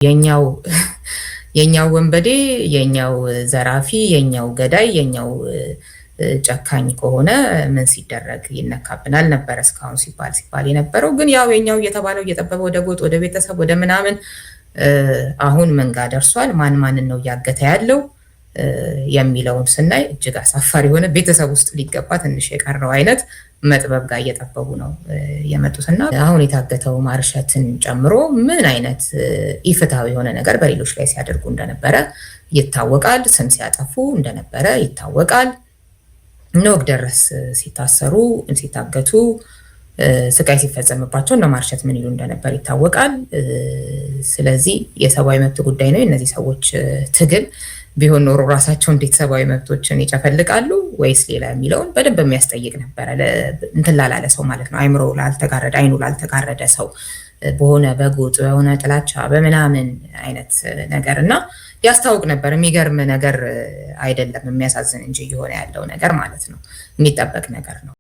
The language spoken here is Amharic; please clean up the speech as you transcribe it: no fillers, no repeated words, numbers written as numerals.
የኛው የኛው ወንበዴ፣ የኛው ዘራፊ፣ የኛው ገዳይ፣ የኛው ጨካኝ ከሆነ ምን ሲደረግ ይነካብናል ነበረ እስካሁን ሲባል ሲባል የነበረው። ግን ያው የኛው እየተባለው እየጠበበ ወደ ጎጥ፣ ወደ ቤተሰብ፣ ወደ ምናምን አሁን ምን ጋ ደርሷል? ማን ማንን ነው እያገተ ያለው የሚለውን ስናይ እጅግ አሳፋሪ የሆነ፣ ቤተሰብ ውስጥ ሊገባ ትንሽ የቀረው አይነት መጥበብ ጋር እየጠበቡ ነው የመጡትና አሁን የታገተው ማርሸትን ጨምሮ ምን አይነት ኢፍትሐዊ የሆነ ነገር በሌሎች ላይ ሲያደርጉ እንደነበረ ይታወቃል። ስም ሲያጠፉ እንደነበረ ይታወቃል። እነ ወግደረስ ሲታሰሩ፣ ሲታገቱ፣ ስቃይ ሲፈጸምባቸው እነ ማርሸት ምን ይሉ እንደነበር ይታወቃል። ስለዚህ የሰብአዊ መብት ጉዳይ ነው። የእነዚህ ሰዎች ትግል ቢሆን ኖሮ ራሳቸው እንዴት ሰብአዊ መብቶችን ይጨፈልቃሉ ወይስ ሌላ የሚለውን በደንብ የሚያስጠይቅ ነበረ። እንትን ላላለ ሰው ማለት ነው። አይምሮ ላልተጋረደ፣ አይኑ ላልተጋረደ ሰው፣ በሆነ በጎጥ፣ በሆነ ጥላቻ፣ በምናምን አይነት ነገር እና ያስታውቅ ነበር። የሚገርም ነገር አይደለም፣ የሚያሳዝን እንጂ እየሆነ ያለው ነገር ማለት ነው። የሚጠበቅ ነገር ነው።